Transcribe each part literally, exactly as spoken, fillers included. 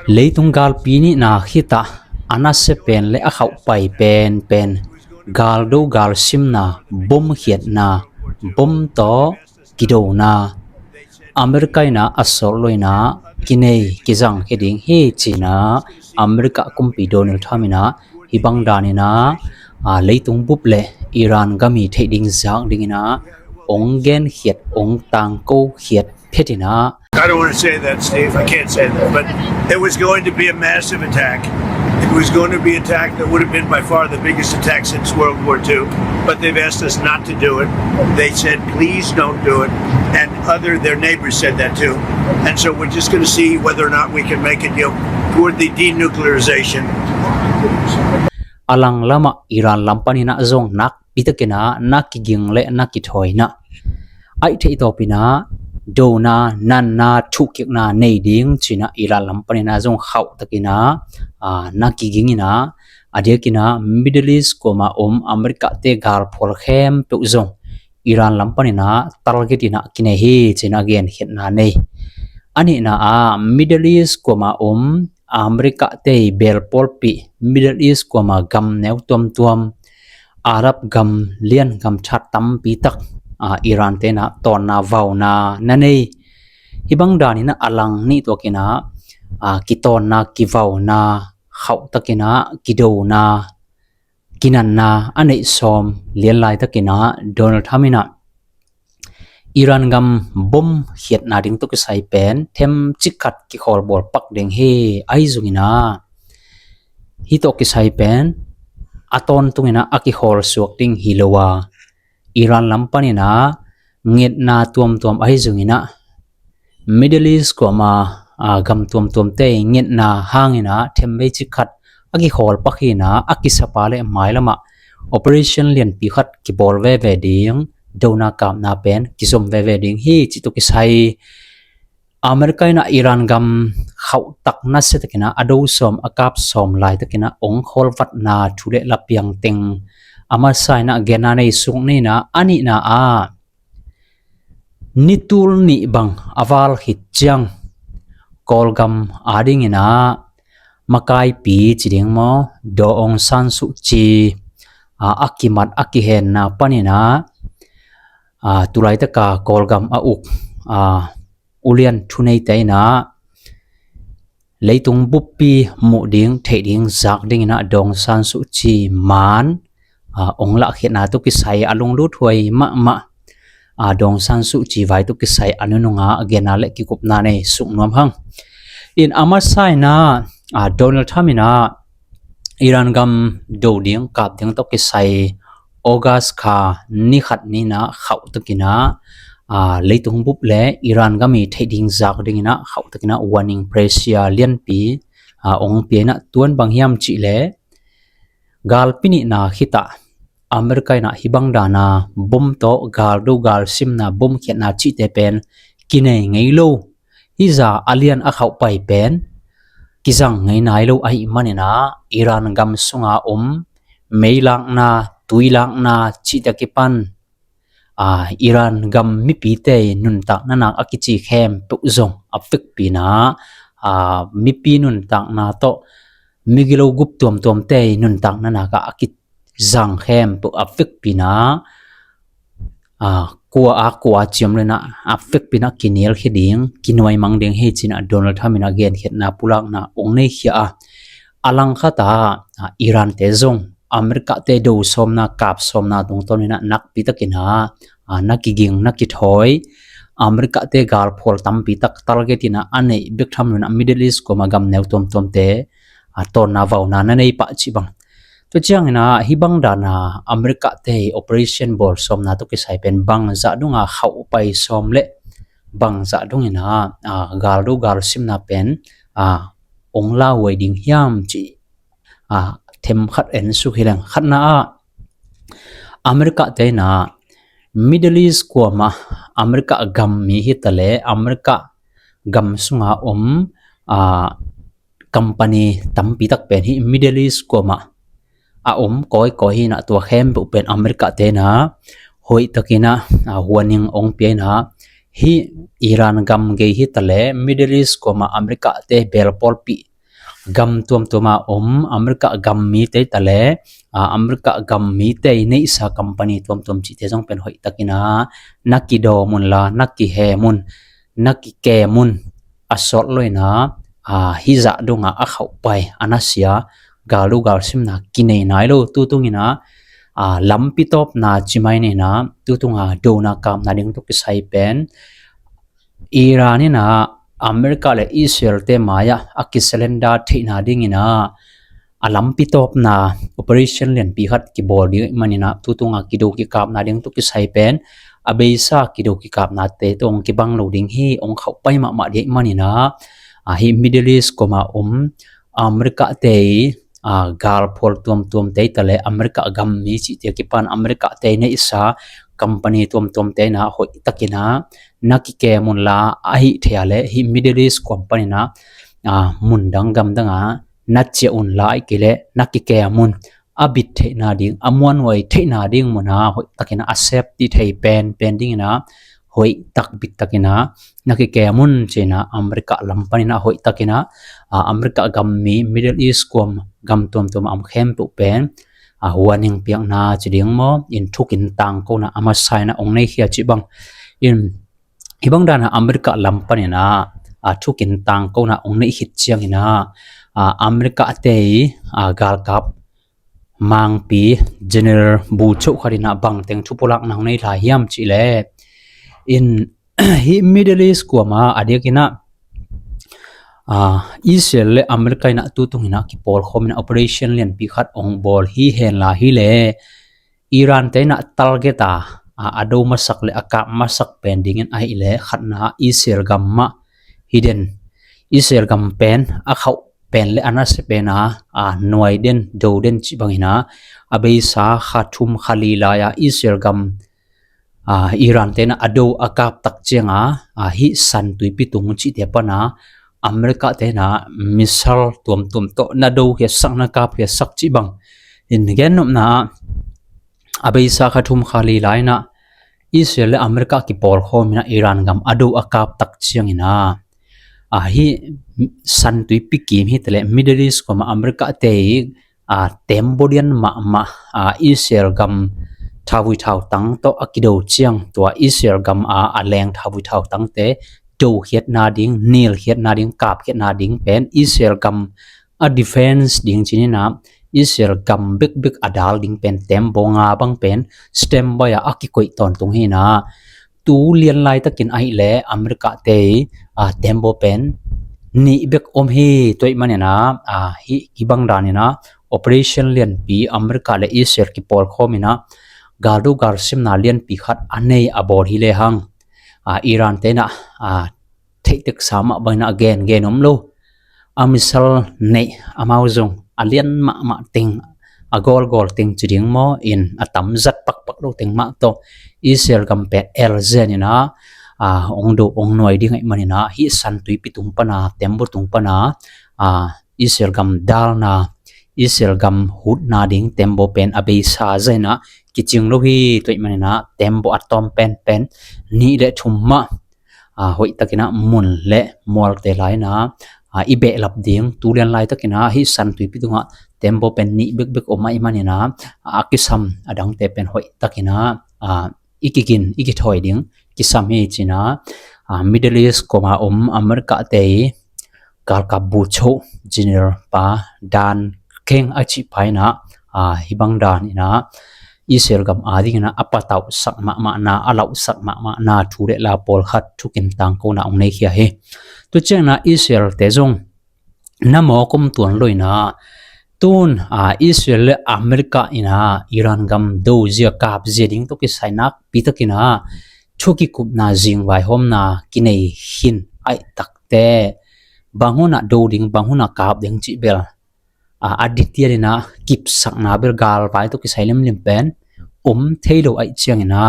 Leitung galpi nihna khitah a nasia pen le a khauhpai penpen galdo galsimna, bom khiatna, bom tawh kidona, America inah a sawt lo inah kinei kizang khia ding hi cinah America kumpi Donald Trump inah hih bang daninah leitung bup le Iran gam i theih ding zak dinginah ong genkhiat, ong tangko khiat phetinah. I don't want to say that, Steve. I can't say that. But it was going to be a massive attack. It was going to be an attack that would have been by far the biggest attack since World War Two. But they've asked us not to do it. They said, please don't do it. And other, their neighbors said that too. And so we're just going to see whether or not we can make a deal toward the denuclearization. A lang lamah Iran lam paninah zong nakpi takinah na kiging le na kithawi inah aih theih tawpinah dona, nanna, thuhkikna nei ding cinah Iran lam paninah zong khauh takinah na kiging inah a diakinah Middle East kuama om America te galphual khempeuh zong Iran lam paninah target inah kinei hi cinah genkhiatna nei. A nihna ah Middle East kuama om America te belpawlpih, Middle East kuama gam neu tuamtuam, Arab gam lian gam that tampi tak Iran tenah tawnna vauna na nei. Hih bang daninah a lang nih tuakinah kitawnna, kivauna, khauh takinah kidona, kinanna a neih sawm lian laitakinah Donald Trump inah Iran gam bom khiatna ding tawh kisai pen themcik khat kikhawl bawlpak ding hi. Ahi zunginah hih tawh kisai pen a tawntunginah a kikhawl suak ding hi lo a, Iran lam paninah ngetna tuamtuam ahi zunginah Middle East kuama gam tuamtuamte ngetna hanginah themvei cik khat a kikhawl pak hinah a kisapa le mailamah operation lianpi khat kibawl veve ding, dona kapna pen kizom veve ding hi cih tawh kisai America inah Iran gam khauhtak nasia takinah a do sawm a kap sawm laitakinah ong khawlvatna thu le lapiang teng a masa inah genna nei suk ninah a nihna ah nitul nih bang a val khit ciang Kawlgam adinginah makaipi ci ding maw, Daw Aung San Suu Kyi a kimat a kihenna paninah tulaitaka Kawlgam a uk ulian thuneite inah leitung buppi muh ding theih ding zak dinginah Daw Aung San Suu Kyi maan ong lahkhiatna tawh kisai a lunglut huai mahmah Daw Aung San Suu Kyi vai tawh kisai a nununga a genna le kikupna nei suk nuam hang. In a masa inah Donald Trump inah Iran gam do ding kap ding tawh kisai August kha ni khat ninah khauh takinah leitung bup le Iran gam i theih ding zak dinginah khauh takinah warning pressure lianpi ong pia inah tuan bang hiam cih le galpi nihna khitah America inah hih bang dana bom tawh galdo galsimna, bom khiatna cihte pen kinei ngei lo. Hih za a lian a khauhpai pen kizang ngei nai lo ahih maninah Iran gam sunga om meilakna, tuilakna cihte kipan Iran gam mipite nuntakna nak a kici khempeuh zong a vekpinah mipi nuntakna tawh migilo gup tuamtuamte nuntakna nak a kizang khempeuh a vekpinah kua a kua ciam lenah a vekpinah kinial khia ding, kinuaimang ding hi cinah Donald Trump inah genkhiatna pulakna ong nei khia a, a langkhatah Iran te zong America te do sawmna kap sawmna tungtawninah nakpi takinah na kiging na kithawi, America te galphual tampi tak target inah a neih bek tham loinah Middle East kuama gam neu tuamtuamte tawnna vauna na nei pah cih bang. Tua cianginah hih bang dana America te operation bawl sawmna tawh kisai pen bangzah dunga khauhpai sawm le bangzah dunginah galdo galsimna pen ong lauhuai ding hiam cih themkhat en suk hi leng. Khatna ah America te inah Middle East kuama America gam mi hitaleh America gam sunga om company tampi tak pen hih Middle East kuama a om kawikawi hinah tua khempeuh pen America te inah hoih takinah warning ong pia inah hih Iran gam gei hitaleh Middle East kuama America te belpawlpih gam tuamtuam a om America gam mite ta le, a, America gam mite neihsa company tuamtuam cihte zong pen hoih takin a na kidawm un la, na kihem un, na kikem un. A sawt lo in a, a, hih zah dong a a khauhpai, a nasia, galdo galsimna kinei nai lo. Tutungin a, a, lampi tawpna ci mai ni in a, tutung a dona kapna ding tawh kisai pen Iran in a America le Israel te mai-ah a kisurrender theihna dingin a, a lampi tawpna operation lianpi khat kibawl ding ahih manin a, tutung a kido kikapna ding tawh kisai pen a beisa kido kikapnate tawh hong kibang lo ding hi. Hong khauhpai mahmah ding ahih manin a, a, hih Middle East kuama om America te i, a, galphual tuamtuamte ta le America gam mi cihte a kipan America te i neihsa company tuamtuamte in a hoih takin a na kikem un la, ahih thei a le hih Middle East kuam panin a, a, mun dang gam dang a na ciah un la, ahih kei leh na kikem un. A bit theihna ding, a muanhuai theihna ding mun a hoih takin a, a safety thei penpen dingin a hoih tak bit takin a na kikem un ci-in a America lam panin a hoih takin a, a, America gam mi Middle East kuam gam tuamtuam a om khempeuh pen, a, warning piakna ci ding maw, in thukin tangkona a masa in a hong nei khia cih bang. In, hih bang dan a America lam panin a, a, thukin tangkona hong neih khit ciangin a, a, America te i, a, galkap mangpi General bu cho khat in a bangteng thupulakna hong nei lai hiam cih leh, in, hih Middle East kuama a diakin a, a, Israel le America in a tutungin a kipawlkhawm in a operation lianpi khat hong bawl hi hen la hi leh, Iran te in a target a, a, a do masak le a kap masak pen dingin ahih leh khatna Israel gam mah hi den. Israel gam pen a khauh pen le a nasia pen a, a, nuai den, do den cih bangin a, a beisa kha thum kha li lai a Israel gam, a, Iran te in a do a kap tak ciang a, a, hih San Tuipi tung cihte pan a America te in a missile tuamtuam tawh na do khiatsak, na kap khiatsak cih bang. In gen nopna, a beisa kha thum kha li lai in a Israel le America kipawlkhawm in a Iran gam a do a kap tak ciangin a, a, hih San Tuipi kim hi ta le Middle East kuama America te i, a, tembaw lian mahmah, a, Israel gam thavui thautang tawh a kido ciang, tua Israel gam a, a leng thavui thautangte do khiatna ding, nil khiatna ding, kap khiatna ding pen Israel gam a defense ding ci-in a, Israel gam bekbek a dal ding pen tembaw nga bang pen standby a a kikoih tawntung hi in a, tu lian laitakin ahih leh America te i, a, tembaw pen nih bek om hi. Tua ahih manin a, a, hih, hih bang danin a operation lianpi America le Israel kipawlkhawm in a galdo galsimna lianpi khat a nei a bawl hi lehang, a, Iran te in a, a, theih teksa mah bangin a gengen om lo. A missile neih amau zong a lian mahmah teng, a gawlgawl teng ci ding maw, in a tamzat pakpak lo teng mah tawh Israel gam pen elzen in a, a, hong do hong nuai ding ahih manin a hih San Tuipi tung pan a, tembaw tung pan a, a, Israel gam dalna, Israel gam hutna ding tembaw pen a beisa zah in a kicing lo hi. Tua ahih manin a tembaw a tawm penpen nih le thum mah, a, hoih takin a mun le mualte lai in a, a, i behlap ding, tu lian laitakin a hih San Tuipi tungah tembaw pen nih bekbek om ahih manin a, a, a kisam a dangte pen hoih takin a, a, i kigin, i kithawi ding kisam hi ci-in a, a, Middle East kuama om America te i galkap bu cho General pa Dan Keng a cih pa in a, a, hih bang danin a Israel gam a dingin a a patauhsak mahmahna, a lauhsak mahmahna thu le la pawlkhat thukin tangkona hong nei khia hi. Tua ciangin a Israel te zong na mawk om tuan lo in a, tun, a, Israel le America in a Iran gam do zia, kap zia ding tawh kisai nakpi takin a thu kikupna, zing vaihawmna kinei khin ahih takteh, bang hun a do ding, bang hun a kap ding cih bel, a, a detail in a kipsakna bel galvai tawh kisai limlim pen om thei lo ahih ciangin a,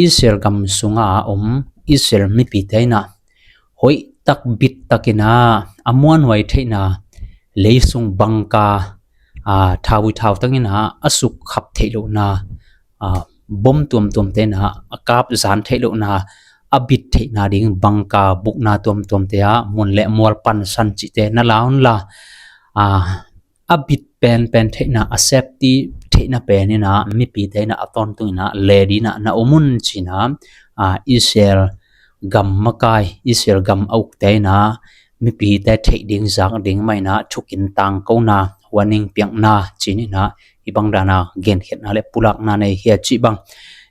Israel gam sunga om Israel mipite in a hoih tak bit takin a, a muanhuai theihna, leisung bangka, a, thavui thautang in a a sukkhap theih lohna, a, bom tuamtuamte in a a kap zan theih lohna, a bit theihna ding bangka bukna tuamtuamte ah mun le mual pansan cihte na la unla, a, a bit penpen theihna, a safety theihna pen inah mipite inah a tawntung inah le dinah na om un cinah, a, Israel gam makai, Israel gam a ukte inah mipite theih ding zak ding mah inah thukin tangkona, warning piakna cin inah hih bang dana genkhiatna le pulakna nei hi a cih bang.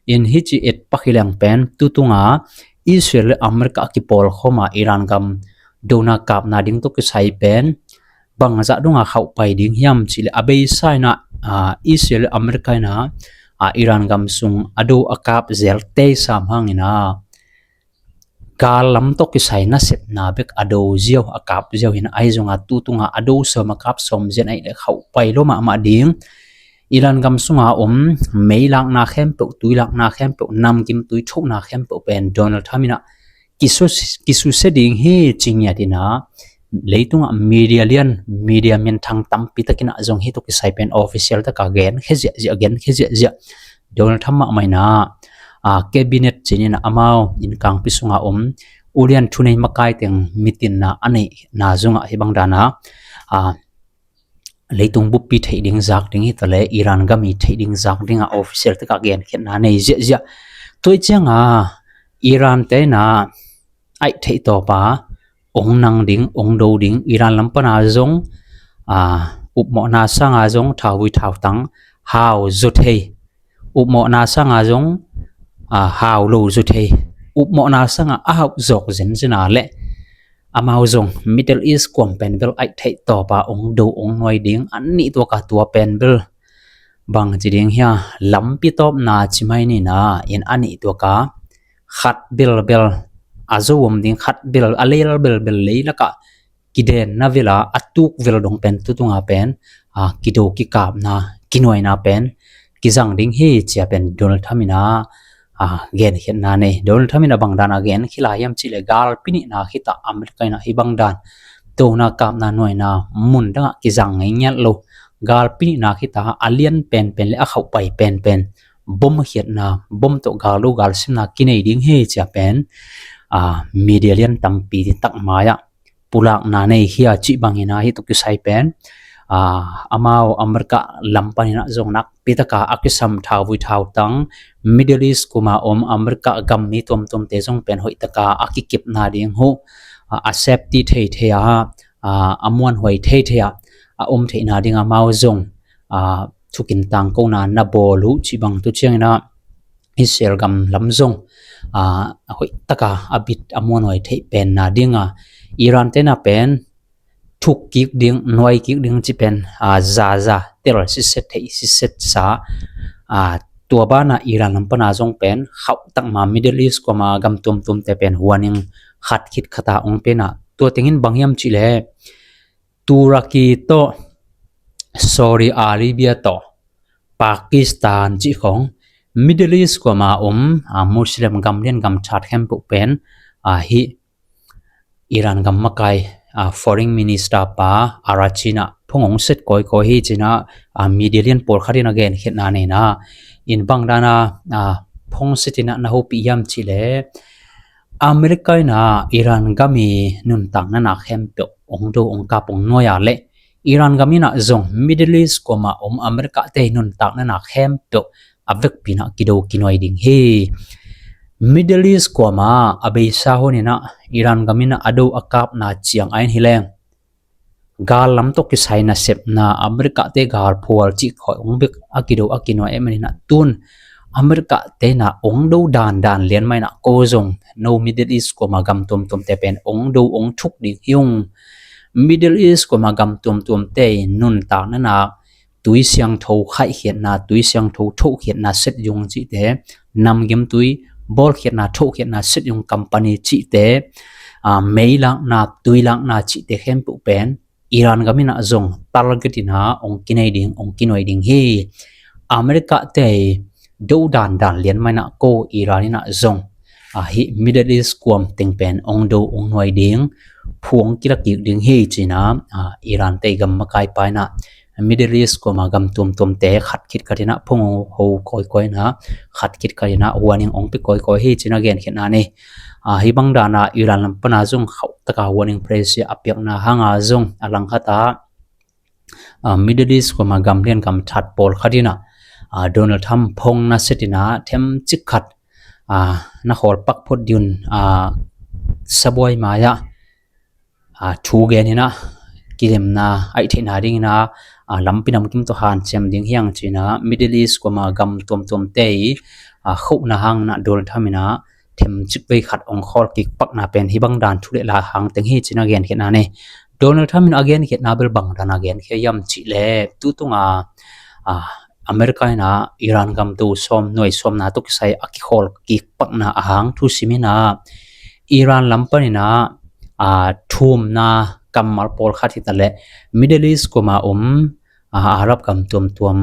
In hih ci et pak hi leng pen tutunga Israel le America a kipawl khawma Iran gam dona kapna ding tawh kisai pen bangzah donga khauhpai ding hiam cih le a beisa inah, a, Israel le America inah, a, Iran gam sung a do a kap zel tei sam hang inah gal lam tawh kisai nasepna bek a do ziau, a kap ziau hi inah, ahi zonga tutunga a do sawm a kap sawm zian ahih le khauhpai lo mahmah ding. Iran gam sunga om mei lakna khempeuh, tui lakna khempeuh, namgim tui thokna khempeuh pen Donald Trump inah kisu, kisusia ding hi ci ngiat inah leitungah media lian, media minthang tampi takinah zong hih tawh kisai pen official taka genkhia ziahziah, genkhia ziahziah. Donald Trump mahmah inah, a, cabinet cin inah amau innkangpi sunga om ulian thunei makai teng mitinna a neihna zongah hih bang dana, a, leitung buppi theih ding zak ding hi ta le Iran gam i theih ding zak dingah official taka genkhiatna nei ziahziah. Tua cianga Iran te inah aih theih tawpa ong nang ding, ong do ding, Iran lam pana zong, a, upmawhna sanga zong thauvui thautang hau zaw thei, upmawhna sanga zong, a, hau lo zaw thei, upmawhna sanga a hauh zawk zenzen a le amau zong Middle East kuam pen bel aih theih tawpa ong do ong nuai ding, an nih tuaka tua pen bel bang ci ding hia, lampi tawpna ci mai nina in a nih tuaka khat belbel a zo om ding, khat bel a lel belbel lei lakah kidenna vela a tuk vel dong pen tutunga pen, a, kido kikapna kinuaina pen kizang ding hi cia pen Donald Trump ina, a, genkhiatna nei. Donald Trump ina bang dana genkhia lai hiam cih le galpi nihna khitah America ina hih bang dan tona kapna nuaina mun dangah kizang ngei ngiat lo. Galpi nihna khitah a lian penpen le a khauhpai penpen bom khiatna, bom tawh galdo galsimna kinei ding hi cia pen, a, media lian tampi tak mai-ah pulakna nei hi a cih bangin a hih tawh kisai pen, a, amau America lam panin a zong nakpi taka a kisam thauvui thautang Middle East kuma om America gam mi tuamtuamte zong pen hoih taka a kikepna ding huh, a, a safety thei thei a, a, a muanhuai thei thei a, a om theihna ding amau zong, a, thukin tangkona na bawl uh cih bang tu ciangin a Israel gam lam zong, a, hoih taka a bit a muanhuai theih penna dinga Iran tena pen thuk kik ding, nuai kik ding ci pen, a, zaza tel siset theih siset sa, a, tua bana Iran lam pana zong pen khauh takma Middle East kuama gam tuamtuamte pen huaning khat khit khata ong pena tua tengin bang hiam cih le Turkey tawh, Saudi Arabia tawh, Pakistan cih khong Middle East kuama om, a, Muslim gam lian gam that khempeuh pen, a, hih Iran gam makai, a, Foreign Minister pa Araghchi ina phung ong set kawikawi hi cina, a, media lian pawlkhat ina genkhiatna neina in bang dana, a, phung set ina na hopih hiam cih le America ina Iran gam i nuntakna na khempeuh ong do ong kap ong nuai a le Iran gam ina zong Middle East kuama om America te i nuntakna na khempeuh a vekpi ina kido kinuai ding hi. Middle East kuama a beisa hun ina Iran gam ina a do a kapna ciang a in hi leng gal lam tawh kisai nasepna America te gal phual cih khawng bek a kido a kinuai e manina tun America te ina ong do dandan lian maina ko zong no Middle East kuama gam tuamtuamte pen ong do ong thuk ding hi ung. Middle East kuama gam tuamtuamte nuntakna na tui siangtho khaihkhiatna, tui siangtho thohkhiatna set yung cihte, namgim tui bawlkhiatna thohkhiatna set yung company cihte, a, mei lakna, tui lakna cihte khempeuh pen Iran gam ina zong target ina ong kinei ding, ong kinuai ding hi. America te do dandan lian maina ko Iran ina zong, a, hih Middle East kuam teng pen ong do ong nuai ding, phuang kila kik ding hi cina, a, Iran te gam makai pa ina Middle East kuama gam tuamtuamte khat khit khat ina phung ho kawikawi ina khat khit khat ina warning ong pe kawikawi hi cina genkhiatna nei. Hih bang dana Iran lam pana zong khauh taka warning press a piakna hanga zong a langkhata Middle East kuama gamlian gamthat pawlkhat ina Donald Trump phongna setina themcik khat na khawl pak phot ding un sabuai mai-ah thu gen ina kilemna aih theihna dingina lampi namkim tawh hanciam ding hiang cina Middle East kuama gam tuamtuamte i khauhna hangina Donald Trump ina themcik vei khat ong khawl kik pakna pen hih bang dan thu le la hang teng hi cina genkhiatna nei. Donald Trump in a genkhiatna bel bang dana genkhia hiam cihleh tutunga America ina Iran gam do sawm nuai sawmna tawh kisai a kikhawl kik pakna a hang thusim ina Iran lam panina thumna kammal pawlkhat hitaleh Middle East kuama om Arab gam tuamtuam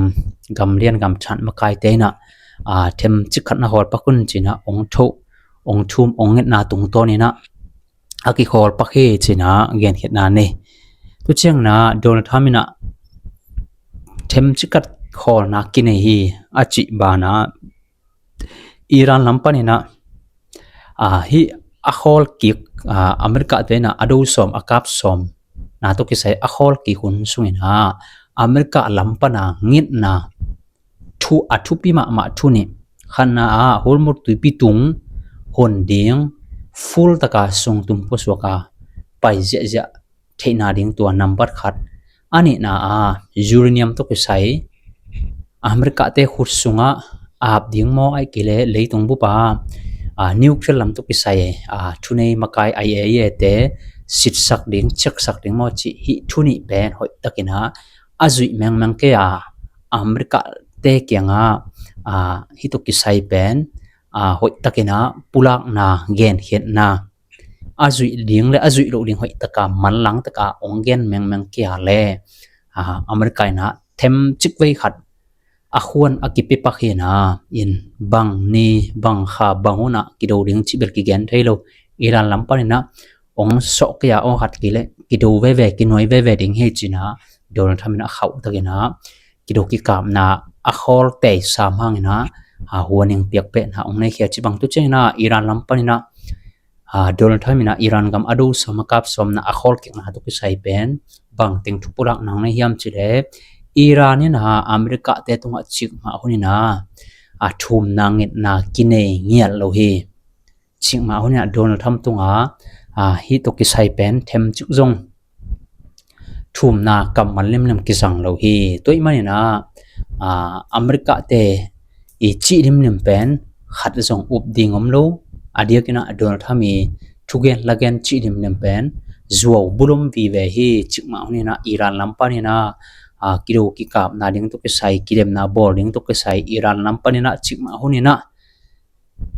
gamlian gamthat makaite ina themcik khat na khawl pak un cina ong thoh ong thum ong ngetna tungtawn ina a kikhawl pak hi cina genkhiatna nei. Tuciangna Donald Trump ina themcik khat khawlna kinei hi a cih bana Iran lam panina hih a khawl kik America te ina a do sawm a kap sawm na tawh kisai a khawl kik hun sungina America lam pana ngetna thu a thupi mahmah thu nih khatna ah Hormuz tuipi tung hon ding full taka sungtum puasuaka pai ziahziah theihna ding tua nambat khat. A nihna ah uranium tawh kisai America te khut sungah ap ding maw aih kile leitung bupa nuclear lam tawh kisai thunei makai I A E A te sitsak ding cheksak ding maw cih hih thu nih pen hoih takina a zuih mengmeng kei a America te kianga hih tawh kisai pen hoih takina pulakna genkhiatna a zuih ding le a zuih loh ding hoih taka manlang taka ong gen mengmeng kia le America ina themcik vei khat a khuan a kipi pak hina in bang ni bang kha bang huna kido ding cih bel kigen thei lo. Iran lam panina ong sawh kia ong khat kile kido veve kinuai veve ding hi cina Donald Trump ina khauh takina kido kikapna a khawl tei sam hangina warning piak pehna ong nei khia cih bang tuciangina Iran lam panina Donald Trump ina Iran gam a do sawm a kap sawmna a khawl kikna tawh kisai pen bang teng thu pulakna ong nei hiam cile Iran ina America te tungah cikmah hunina a thumna ngetna kinei ngiat lo hi. Cikmah hunina Donald Trump tunga hih tawh kisai pen themcik zong thumna kammal limlim kizang lo hi. Tua ih manina America te i cih limlim pen khat zong up ding om lo. A diakina Donald Trump i thugen lagen cih limlim pen zuau bulom vive hi. Cikmah hunina Iran lam panina kido kikapna ding tawh kisai kilemna bawl ding tawh kisai Iran lam panina cikmah hunina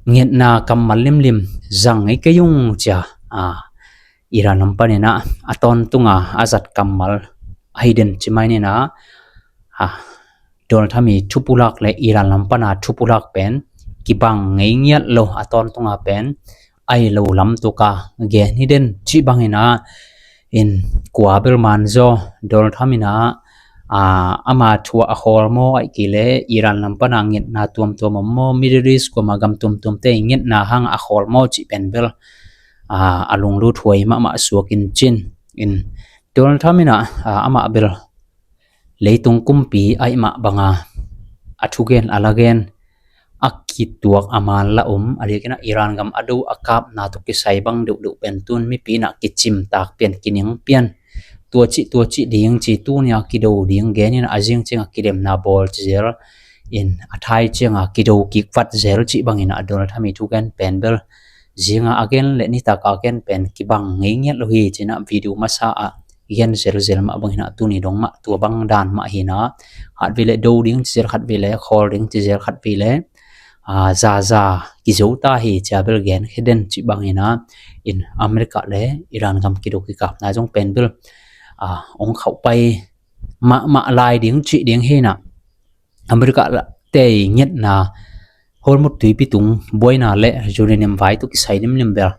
ngetna kammal limlim zang ngei kei ung cia Iran lam panina a tawntunga a zat kammal ahi den ci mai nina Donald Trump i thupulak le Iran lam pana thupulak pen kibang ngei ngiat lo a tawntunga pen ahi lo lam tuka gen hi den cih bangina in kua bel man zaw Donald Trump ina ama thu a khawl maw aih kile Iran lam pana ngetna tuamtuam om maw Middle East kuama gam tuamtuamte ngetna hanga a khawl maw cih pen bel a lunglut huai mahmah suakin cin in Donald Trump ina amah bel leitung kumpi aih mah banga a thugen a lagen a kituak a man la om a diakina Iran gam a do a kapna tawh kisai bang deuhdeuh pen tun mipi ina kicimtak pian kining pian tua cih tua cih ding ci tunia kido ding genina a zing cianga kilemna bawl ci zel in a thai cianga kido kik vat zel cih bangina Donald Trump i thugen pen bel zinga a gen le nitaka a gen pen kibang ngei ngiat lo hi cina video masa ah gen zelzel mah bangina tuni dong mah tua bang dan mah hina khat vei le do ding ci zel khat vei le khawl ding ci zel khat vei le zaza kizo ta hi cia bel gen khia den cih bangina in America le Iran gam kido kikapna zong pen bel ong khauh pai mahmah lai ding cih ding hina America tei ngetna Hormuz tuipi tung buaina le uranium vai tawh kisai limlim bel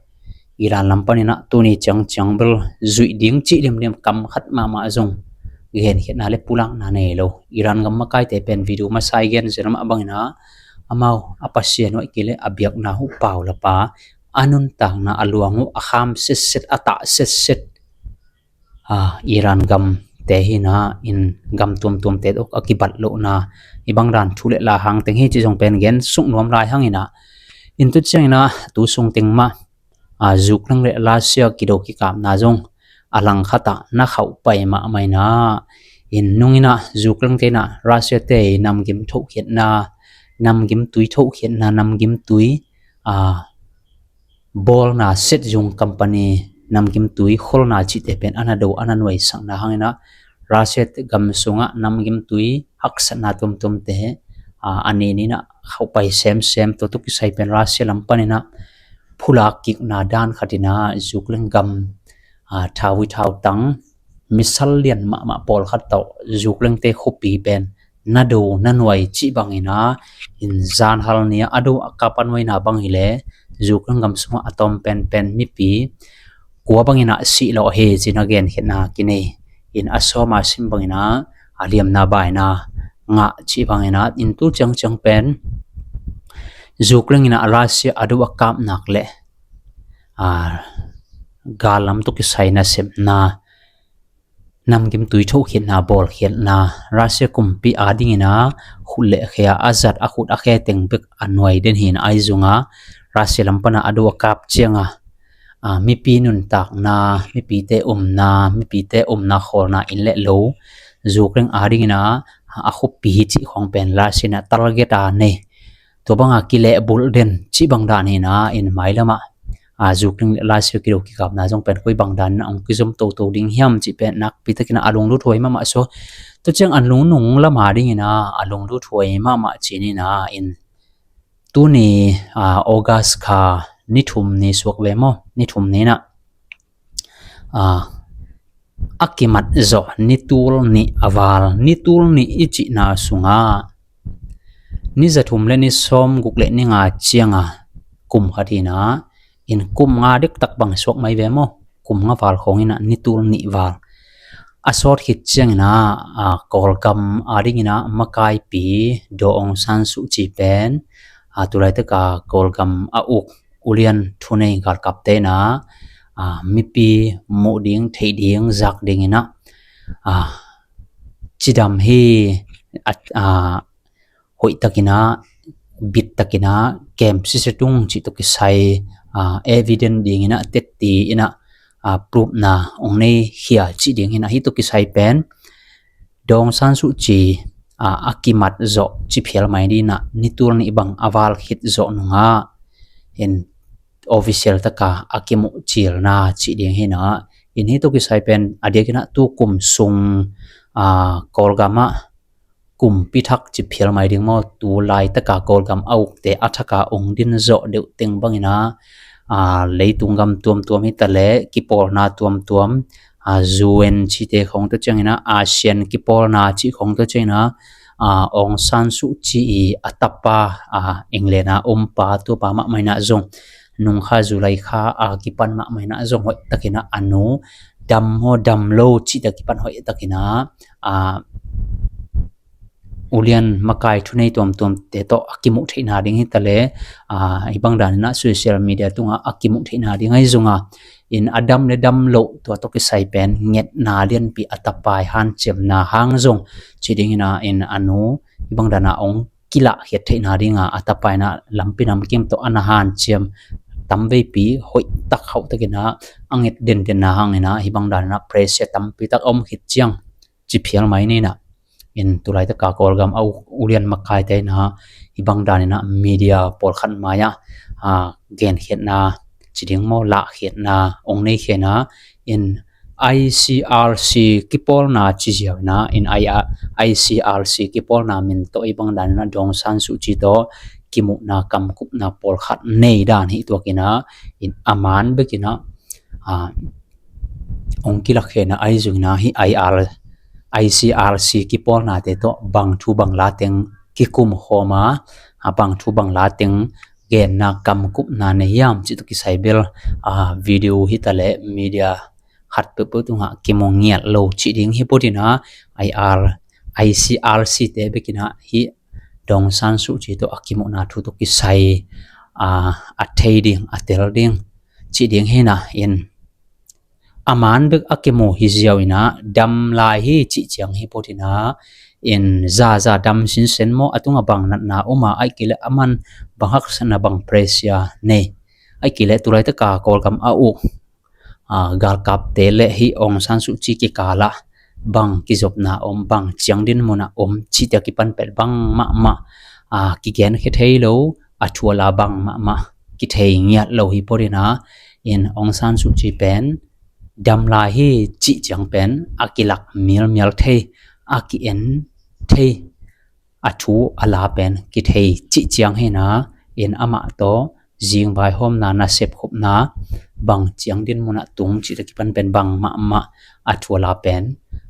Iran lam panina tuni ciangciang bel zuih ding cih limlim kam khat mahmah zong genkhiatna le pulakna nei lo. Iran gam makaite pen video masa i gen zel mah bangina amau a Pasian uh aih kile a biakna uh pau lapa a nuntakna a luang uh a kham setset, a tah setset, a, Iran gamte hi na, in gam tuamtuamte tawh a kibat lohna i bang dan thu le la hang teng hi ci zong pen gen suk nuam lai hang ina, in tu ciang ina tu sung teng mah, a, Ukraine le Russia kido kikapna zong a langkhat ah na khauh pai mahmah ina, in nung ina Ukraine te ina Russia te namgim thohkhiatna, namgim tui thohkhiatna, namgim tui, a, bawlna set zung company namgim tui kholna cihte pen a na do, a na nuaisakna hang ina Russia te gam sungah namgim tui haksatna tuamtuamte, a, a ni ni ina khauh pai semsem. Tua tawh kisai pen Russia lam pan ina phulak kikna dan khat ina Ukraine gam, a, thau i thau tang missile lian mahmah pawlkhat tawh Ukraine te khuapi pen na do na nuai cih bang ina, in zanhal ni a do a kap a nuaina bang hi le Ukraine gam sungah a tawm penpen mipi kua bang ina sih lawh hi ci na genkhiatna kinei. In a sawm a sim bang ina a liamna baina ngah cih bang ina, in tu ciangciang pen Ukraine ina Russia a do a kap nak le, a, gal lam tawh kisai nasepna, namgim tui thohkhiatna, bawlkhiatna, Russia kumpi a ding ina khut le khe a, a zat a khut a khe teng bek a nuai den hi ina, ahi zong a Russia lam pan a a do a kap ciang a, a, mipi nuntakna, mipite umna, mipite umna khawlna inn le lo, Ukraine a ding ina a khuapi hi cih khawng pen Russia ina target a nei. Tua bang a kilehbulh den cih bang dan hi ina, in mailam ah, a, Ukraine le Russia kido kikapna zong pen koi bang dan ina hong kizom toto ding hiam cih pen nakpi tak ina a lunglut huai mahmah. So tu ciang a lungnung lam a ding ina a lunglut huai mahmah ci ni ina, in tuni, a, August kha ni thum ni suak ve maw, ni thum ni ina, a, a kimat zawh ni tul nih a val, ni tul nih i cihna sungah ni za thum le ni sawm guk le ni nga ciang a kum khat hi ina, in kum nga dektak bang suak mai ve maw, kum nga val khawng ina ni tul nih val a sawt khit ciang ina, a, Kawlgam a ding ina makaipi Daw Aung San Suu Kyi pen, a, tulaitak a Kawlgam a uk U Lian thunei galkapte ina, a, mipi muh ding, theih ding, zak ding ina, a, cidam hi, a, a, hoih tak ina, bit tak ina kem sese tung cih tawh kisai, a, evidence ding ina, tetti ina, a, proof na hong nei khia cih ding ina, hih tawh kisai pen Daw Aung San Suu Kyi, a, a kimat zawh ci phial mai ni ina, ni tul nih bang a val khit zawh nungah in official tak a a kimuh cilna cih ding hi ina, in hih tawh kisai pen a diak ina tu kum sung, a, Kawlgam ah kumpi thak ci phial mai ding maw, tu laitak a Kawlgam a ukte a thak a ong din zawh deuh teng bang ina, a, leitung gam tuamtuam hi ta le kipawlna tuamtuam, a, U N cihte khawng tawh ciang ina, ASEAN kipawlna cih khawng tawh ciang ina, a, Aung San Suu Kyi i a tapa, a, England a om pa, tua pa mahmah ina zong nung kha July kha a kipan mahmah ina zong hoih tak ina a nu dam maw dam lo cih tawh kipan hoih tak ina, a, U Lian makai thunei tuamtuamte tawh a kimuh theihna ding hi ta le, a, hih bang dan ina social media tungah a kimuh theihna ding ahi zong a, in a dam le dam loh tua tawh kisai pen ngetna lianpi a tapa i hanciamna hang zong ci ding ina, in a nu hih bang dan a ong kilahkhiat theihna ding a, a tapa ina lampi namkim tawh a na hanciam tam veipi hoih tak khauh tak ina a nget dendenna hang ina, hih bang dan ina pressure tampi tak a om khit ciang ci phial mai ni ina, in tulaitak a Kawlgam a U-, U Lian makaite ina hih bang dan ina media pawlkhat mai ah, a, genkhiatna ci ding maw, lahkhiatna ong nei khia ina, in I C R C kipawlna ci ziau ina, in I-, I C R C kipawlna min tawh hih bang dan ina Daw Aung San Suu Kyi tawh kimuhna kamkupna pawlkhat nei dan hi tuak ina, in a man bek ina, a, ong kilakkhia ina, ahi zong ina hih I R, I C R C kipawlnate tawh bang thu bang la teng kikum khawm a, a, bang thu bang la teng genna kamkupna nei hiam cih tawh kisai bel, a, video hi ta le media khat peuhpeuh tungah kimu ngiat lo cih ding hi pawt ina, I R, I C R C te bek ina hih Daw Aung San Suu Kyi tawh a kimuhna thu tawh kisai, a, a thei ding, a tel ding, cih ding hi na in. A man bek a kimu hi ziau ina, dam lai hi cih ciang hi phot ina, in zaza dam sinsen maw, a tunga bang natna om a, ahih kei leh a man bang haksatna, bang pressure nei, ahih kei leh tu laitaka Kawlgam a uk, a, galkapte le hih Aung San Suu Kyi kikala bang kizopna om, bang ciang dinmuna om, cihte a kipan pen bang mahmah, a, kigenkhia thei lo, a thu a la bang mahmah kithei ngiat lo hi phot ina, in Aung San Suu Kyi pen dam lai hi cih ciang pen a kilak mialmial thei, a ki-en thei, a thu a la pen kithei cih ciang hi na, in amah tawh zing vaihawmna, nasep khopna, bang ciang dinmuna tung cih a kipan pen bang mahmah, a thu a la pen,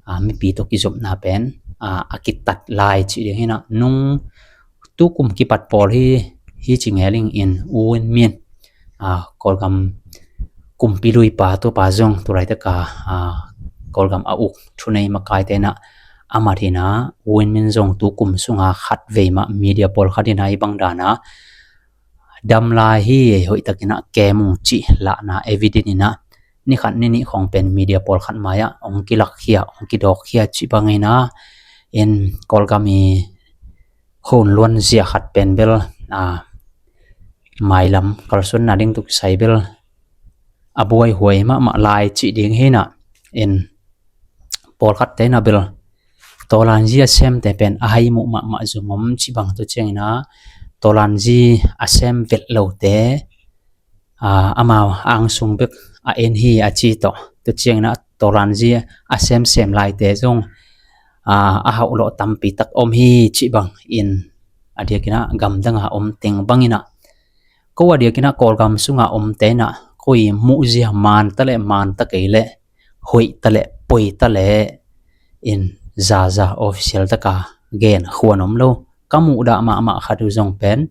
a, mipi tawh kizopna pen, a, a kitat lai cih ding hi na. Nung tukum kipat pawl hi, hi ci ngeling in U Win Myint, a, Kawlgam kumpi luipa, tuapa zong tu laitaka, a, Kawlgam a uk thunei makaite ina a mat hi na, U Win Myint zong tukum sunga khatvei mah media pawlkhat ina hih bang dana dam lai hi, hoihtak ina kem ung cih lahna evidence ina, ni khat ni nih khawng pen media pawlkhat mai-ah hong kilakkhia, hong kidawkkhia cih bang ina, in Kawlgam i hon luan zia khat pen bel, a, mailam kalsuanna ding tawh kisai bel a buaihuai mahmah lai cih ding hi na, in pawlkhatte ina bel Tawlanzi a semte pen a haimuh mahmah zong om cih bang, tua ciang ina Tawlanzi a sem vet lote, a, amau angsung bek a en hi a ci tawh, tua ciang ina Tawlanzi a semsem laite zong, a, a hauhlawh tampi tak om hi cih bang in, a diak ina gamdanga om teng bang ina, ko a diak ina Kawlgam sunga omte ina ko i muhzia man ta leh, man ta kei leh, hoih ta leh, poi ta leh, in zaza official taka gen khuan om lo. Ka muhdah mahmah khat uh zong pen,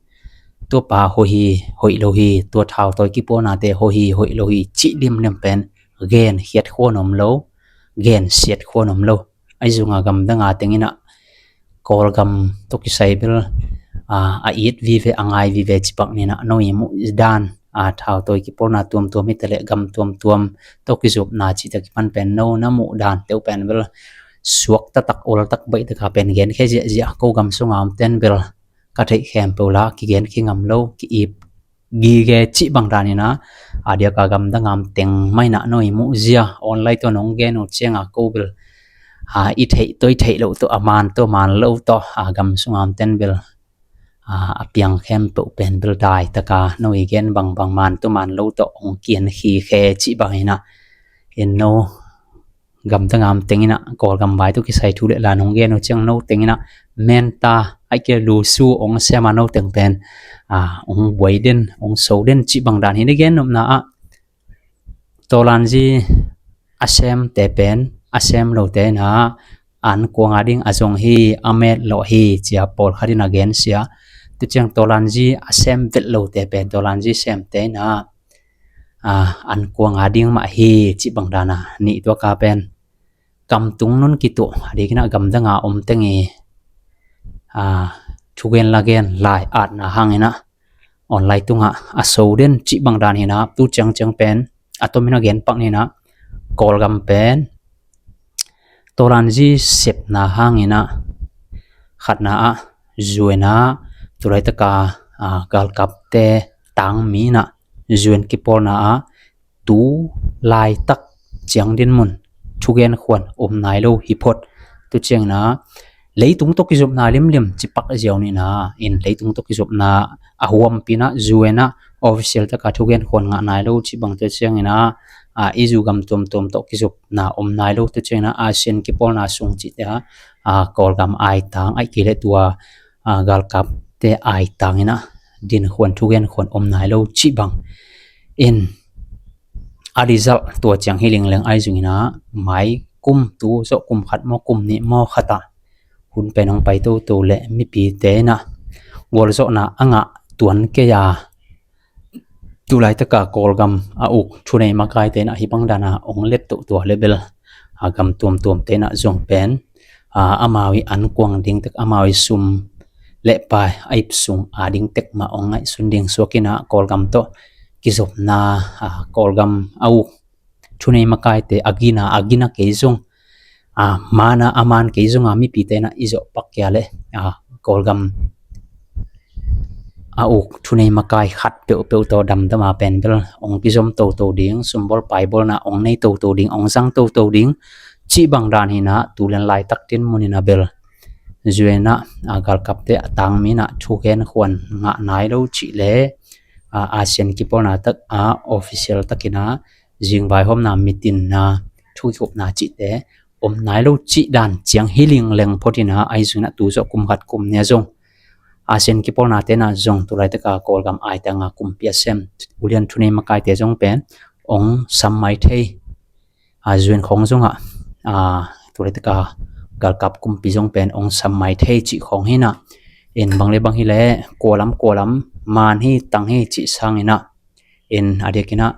tuapa hoih hi, hoih lo hi, tua thautawi kipawlnate hoih hi, hoih lo hi cih limlim pen gen khiat khuan om lo, gen siat khuan om lo. Ahi zongin gamdanga teng ina Kawlgam tawh kisai bel, a, a it vive, a ngai vive cih bang ina, no i muh dan, a, thautawi kipawlna tuamtuam hi ta leh, gam tuamtuam tawh kizopna cihte a kipan pen no na muh dante uh pen bel suak taktak, ol tak, baih taka pen genkhia ziahziah. Ko gam sunga omten bel ka theih khempeuh la kigenkhia ngam lo, ki-ip gige cih bang dan ina, a diaka gamdanga om teng mah ina no i muhzia, online tawh nong gen uh cianga ko bel, a, i theih tawh i theih loh tawh, a man tawh man lo tawh, a, gam sunga omten bel, a, a piang khempeuh pen bel dai taka no i gen bangbang, man tawh man lo tawh hong kienkhia khe cih bang ina, in no gamdanga om teng ina Kawlgam vai tawh kisai thu le la nong gen uh ciang no teng ina menta, ahih kei leh lusu hong sem a no teng pen, a, hong buai den, hong so den cih bang dan hi na. Gen nopna ah Tawlanzi a semte pen a sem lote ina an kuanga ding a zong hi, a met lawh hi ci-a pawlkhat ina gensia. Tua ciang Tawlanzi a sem vet lote pen, Tawlanzi semte ina, a, an kuanga ding mah hi cih bang dana nih, tuaka pen kamtung nun kituh, a diak ina gamdanga om teng i, a, thugen lagen lai atna hang ina online tungah a so den cih bang dan hi na. Tu ciangciang pen a tom ina gen pak ni ina, Kawlgam pen Tawlanzi sepna hang ina, khatna ah, zuaina, tu laitaka, a, galkapte tangmi ina zuan kipawlna ah tu laitak ciang dinmun thugen khuan om nai lo hi phot. Tua ciang ina leitung tawh kizopna limlim ci pak ziau ni ina, in leitung tawh kizopna a huampi ina zuaina official taka thugen khuan ngah nai lo cih bang, tua ciang ina, a, i zu gam tuamtuam tawh kizopna om nai lo, tua ciang ina ASEAN kipawlna sung cihte ah, a, Kawlgam aitang, ahih kei leh tua, a, galkapte aitang ina din khuan, thugen khuan om nai lo cih bang. In a result tua ciang hi lingleng ahi zong ina, mai kum, tu zawh kum khat maw, kum nih maw khat ah hun pen hong pai toto leh mipite ina gualzawhna a ngah tuan kei a, tu laitaka Kawlgam a uk thunei makaite ina hih bang dana hong let toto leh bel, a, gam tuamtuamte ina zong pen, a, amau i an kuang ding tak, amau i sum le pai a ip sung a ding tek mah ong ngaihsun ding suak in ah Kawlgam tawh kizopna, a, Kawlgam a uk thunei makaite a gina a gina kei zong, a, mana a man kei zong a mipite in ah i zawh pak kia le, a, Kawlgam a uk thunei makai khat peuhpeuh tawh damdam a pen bel ong kizom toto ding, sumbawl paibawlna ong nei toto ding, ong zang toto ding cih bang dan hi in ah tu lian laitak tin mun in ah bel U N ah, a, galkapte a tangmi in ah thugen khuan ngah nai lo cih le, a, ASEAN kipawlna tak a official tak in ah zingvaihawmna mitinna thukikupna cihte om nai lo cih dan ciang hi lingleng phot in ah ahi zongin ah tu zawh kum khat kum nih ah zong ASEAN kipawlnate in ah zong tu laitak a Kawlgam aitang a kumpi a sem ulian thunei makaite zong pen ong sam mai thei. A, U N khawng zong ah, a, tu laitak a galkap kumpi zong pen ong sam mai thei cih khawng hi in ah in bang le bang hi le kualam kualam man hi tang hi cih sang in ah in a diak in ah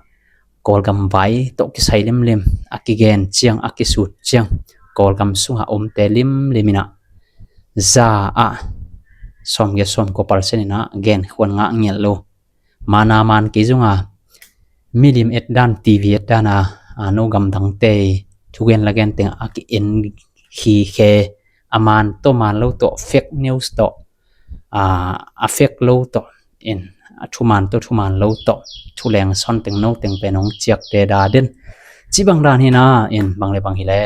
Kawlgam vai tawh kisai limlim a kigen ciang a kisut ciang Kawlgam sung a omte limlim in ah za ah sawmgiat sawmkua percent in ah gen khuan ngah ngial lo. Mana man kei zong a milim et dan, T V et dan a, a, no gamdangte thugen lagen teng a ki-en khikhe a man tawh man lo tawh fake news tawh, a, a fake lo tawh in a thuman tawh thuman lo tawh thuleng son teng no teng pen ong ciakte da den cih bang dan hi in ah in bang le bang hi le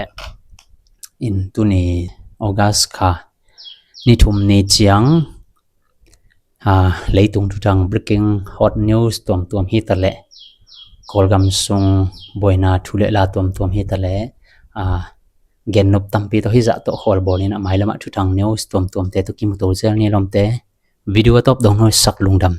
in tuni August kha ni thum ni ciang, a, leitung thuthang breaking hot news tuamtuam hi ta leh Kawlgam sung buaina thu le la tuamtuam hi ta leh, a, gen nop tampi tawh hi zah tawh khawl bawl in ah mailam ah thuthang news tuamtuamte tawh kimu to zel ni lawmte. Video a tawp dong nuai sak lungdam.